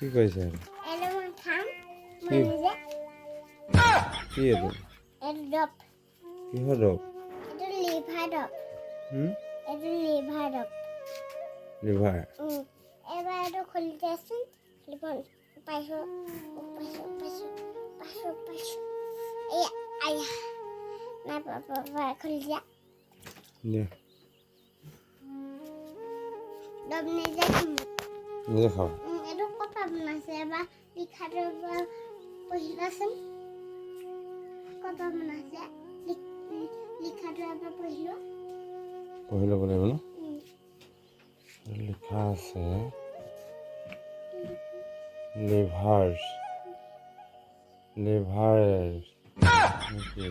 কি কৰিছে এইটো? এইটো মই খাম। কি? মই নিজে। কি এইটো? এইটো দৰৱ। কিহৰ দৰৱ? এইটো লিভাৰ দৰৱ। হুম? এইটো লিভাৰ দৰৱ। লিভাৰ? এবাৰ এইটো খুলি দিয়াচোন। খুলিব পাইছোঁ, পাইছোঁ, পাইছোঁ, পাইছোঁ, পাইছোঁ। এয়া, আয়া, নাই পাপা, খুলি দিয়া। দিয়া। দৰৱ নিজে খাম। নিজে খাবা? এইটো ক'ৰ পৰা বনাইছে? এবাৰ লিখাটো এবাৰ পঢ়ি লোৱাচোন। ক'ৰ পৰা বনাইছে লিখাটো এবাৰ পঢ়ি লোৱা। পঢ়ি ল'ব লাগিব ন? উম। লিখা আছে লিভাৰ্ছ, লিভাৰ কি?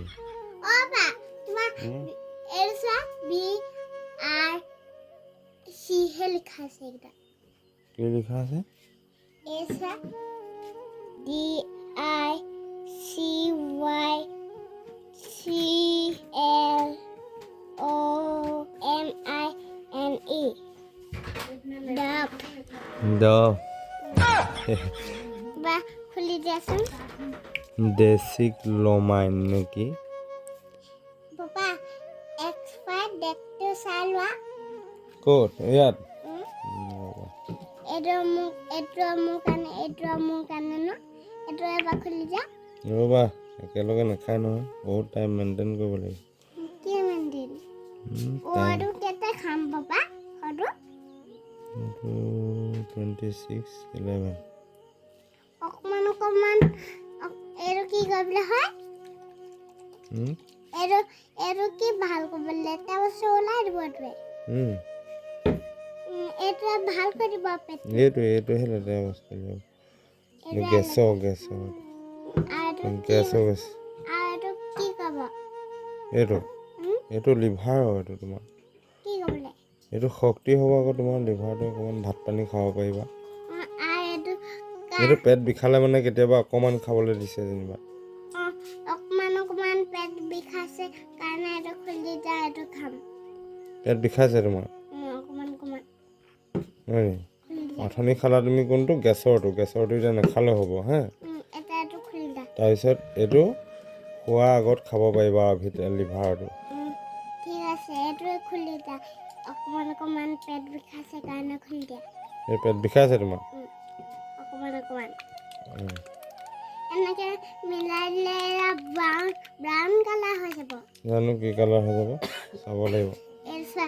অ' বা, তোমাৰ হুম? এইটো চোৱা, বি আৰ চিহে লিখা আছে এইকেইটা। কি লিখা আছে? এই চোৱা, D I C Y C L O M I N E, দৰৱ। দ বা, খুলি দিয়াচোন। ডেচিক্লমাইন নেকি? পাপা, এক্সপায়াৰ ডেটটো চাই লোৱা। ক'ত, ইয়াত? উম। ৰ'বা। এইটো মোৰ কাৰণে, এইটো মোৰ কাৰণে ন? এইটো এবাৰ খুলি দিয়া। ৰ'বা, একেলগে নাখায় নহয়, বহুত টাইম মেইনটেইন কৰিব লাগিব। কি মেইনটেইন? টাইম। এইটো কেইটা খাম পাপা, সৰু? এইটো 26/11। অকণমান অকণমান। এইটো কি কৰিবলৈ হয়? এইটো কি ভাল কৰিবলৈ? লেতেৰা বস্তু ওলাই দিব এইটোৱে। এইটোৱে ভাল কৰি দিব পেট। এইটোহে লেতেৰা বস্তু। এইটোৱে। গেছৰ। আৰু এইটো কি? গেছৰ গেছ। আৰু এইটো কি ক'ব? এইটো? উম। এইটো লিভাৰ হয়, এইটো তোমাৰ। কি ক'বলৈ? এইটো শক্তি হ'ব আকৌ তোমাৰ লিভাৰটো, অকণমান ভাত পানী খাব পাৰিবা। আৰু এইটো? এইটো পেট বিষালে মানে কেতিয়াবা অকণমান খাবলৈ দিছে যেনিবা। অঁ, অকণমান অকণমান পেট বিষাইছে কাৰণে এইটো খুলি দিয়া, এইটো খাম। পেট বিষাইছে তোমাৰ? অকণমান অকণমান। হয় নেকি? খুলি দিয়া। অথনি খালা তুমি কোনটো? গেছৰটো। গেছৰটো এতিয়া নাখালেও হ'ব হা। এটা এইটো খুলি দিয়া। তাৰপিছত এইটো খোৱাৰ আগত খাব পাৰিবা আৰু লিভাৰটো। ঠিক আছে, এইটোৱে খুলি দিয়া। অকণমান অকণমান পেট বিষাইছে কাৰণে খুলি দিয়া। এই পেট বিষাইছে তোমাৰ? অকণমান অকণমান। এনেকৈ মিলাই দিলে ব্ৰাউন ব্ৰাউন কালাৰ হৈ যাব। জানো কি কালাৰ হৈ যাব, চাব লাগিব। এইটো চোৱা,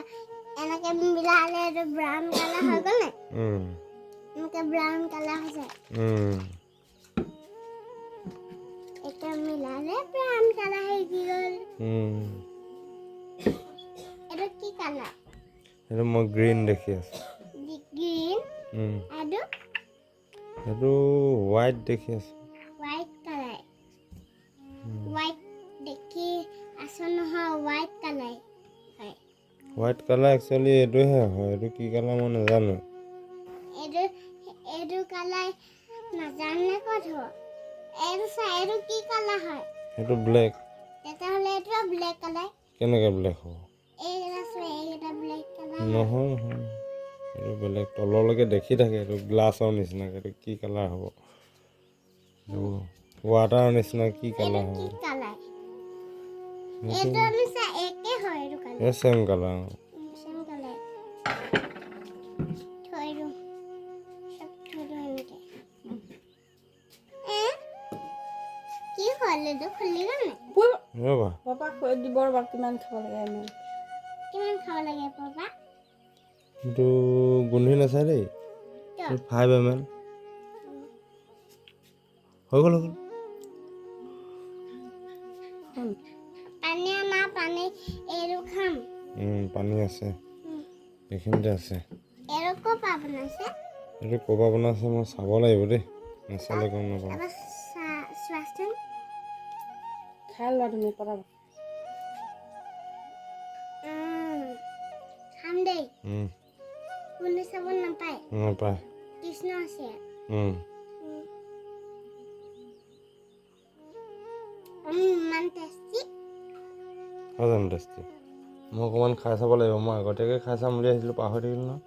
এনেকৈ মিলালে এইটো ব্ৰাউন কালাৰ হৈ গ'ল নাই? এনেকৈ ব্ৰাউন কালাৰ হৈ যায়। এতিয়া মিলালে ব্ৰাউন কালাৰ হৈ গ'ল। এইটো কি কালাৰ? সেইটো মই গ্ৰীণ দেখি আছোঁ। গ্ৰীণ? আৰু? সেইটো হোৱাইট দেখি আছোঁ। হোৱাইট কালাৰ, হোৱাইট দেখি আছো নহয়, হোৱাইট কালাৰ হয়। হোৱাইট কালাৰ একচুৱেলি এইটোহে হয়। এইটো কি কালাৰ মই নাজানো। এইটো কালাৰ নাজানে ক'ত হ'ব? এইটো চোৱা, এইটো কি কালাৰ হয়? সেইটো ব্লেক। তেতিয়াহ'লে এইটো ব্লেক কালাৰ। কেনেকৈ ব্লেক হ'ব? এইকেইটা চোৱা, এইকেইটা ব্লেক কালাৰ। নহয় নহয়, এইটো বেলেগ। তললৈকে দেখি থাকে, এইটো গ্লাছৰ নিচিনাকৈ। এইটো কি কালাৰ হ'ব? এইটো ৱাটাৰৰ নিচিনা কি এইটো কালাৰ কি হ'ব? কালাৰ? সেইটো এইটো নিচিনা একে হয় এইটো কালাৰ। এই চেম কালাৰ। চেম কালাৰ। থৈ দিওঁ, চব থৈ দিওঁ এনেকৈ। এ, কি হ'ল? এইটো খুলি গ'ল নাই? ৰ'বা। পাপাক কৈ দিব ৰ'বা, কিমান খাব লাগে এম এল। কিমান খাব লাগে পাপা? এইটো গোন্ধি নাচায় দেই। কিয়? 5 ml হৈ গ'ল, হৈ গ'ল। হ'ল। পানী আনা, পানী। এইটো খাম। পানী আছে। এইখিনিতে আছে। এইটো ক'ৰ পৰা বনাইছে? এইটো ক'ৰ পৰা বনাইছে মই চাব লাগিব দেই, নাচালে গম নাপাম। এবাৰ চোৱাচোন। খাই লোৱা তুমি পটাপট। খাম দেই। কোনে চাব নাপায়। নাপায়। কৃষ্ণ আছে। ইমান টেষ্টি। হয় জানো টেষ্টি? মই অকণমান খাই চাব লাগিব। মই আগতীয়াকৈ খাই চাম বুলি আহিছিলোঁ, পাহৰি থাকিলোঁ নহয়।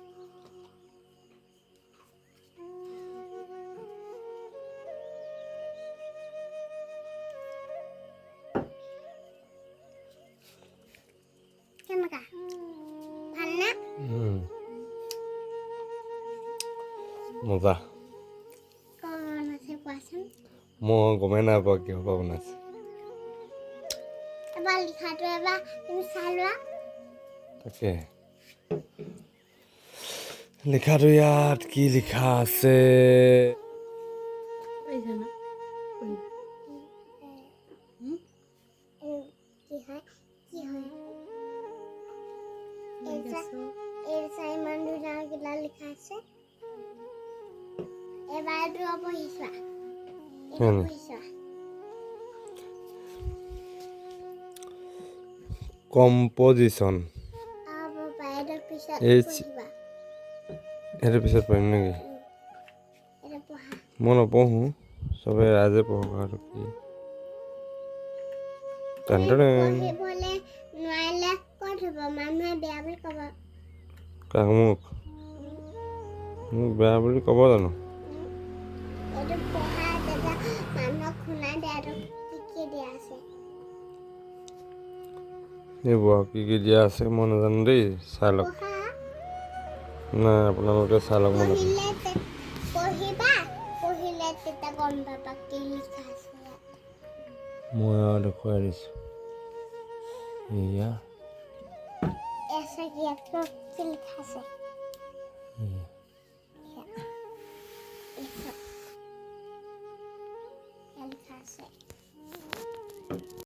মজা। ক'ৰ বনাইছে কোৱাচোন। মই গমেই নাই পোৱা কিহৰ পৰা বনাইছে। এবাৰ লিখাটো এবাৰ তুমি চাই লোৱা। তাকে, লিখাটো ইয়াত কি লিখা আছে? পাৰিছা না? কি হয়, কি হয়? এই চা, ইমান ধুনীয়া কিবা লিখা আছে। এবাৰ এইটো পঢ়ি চোৱা, এইটো পঢ়ি চোৱা। কম্পজিশ্যন। অঁ পাপা, এইটো পিছত পঢ়িবা। সেইটো পিছত পঢ়িম নেকি? এইটো পঢ়া। মই নপঢ়োঁ, চবে ৰাইজে পঢ়ক। আৰু কি? টান টান। পঢ়িবলৈ নোৱাৰিলে ক'ত হ'ব? মানুহে বেয়া বুলি ক'ব। কাক? মোক? মোক বেয়া বুলি ক'ব জানো? এইটো পঢ়া, তেতিয়া মানুহক শুনাই দিয়া, এইটো কি কি দিয়া আছে। এইবোৰ আৰু কি কি দিয়া আছে মই নাজানো দেই, চাই লওক। পঢ়া। নাই, আপোনালোকে চাই লওক, মই নাজানো। পঢ়িবা, পঢ়িলে তেতিয়া গম পাবা কি লিখা আছে ইয়াত। মই আৰু দেখুৱাই দিছোঁ এয়া। এয়া চাওক, ইয়াত কি লিখা আছে।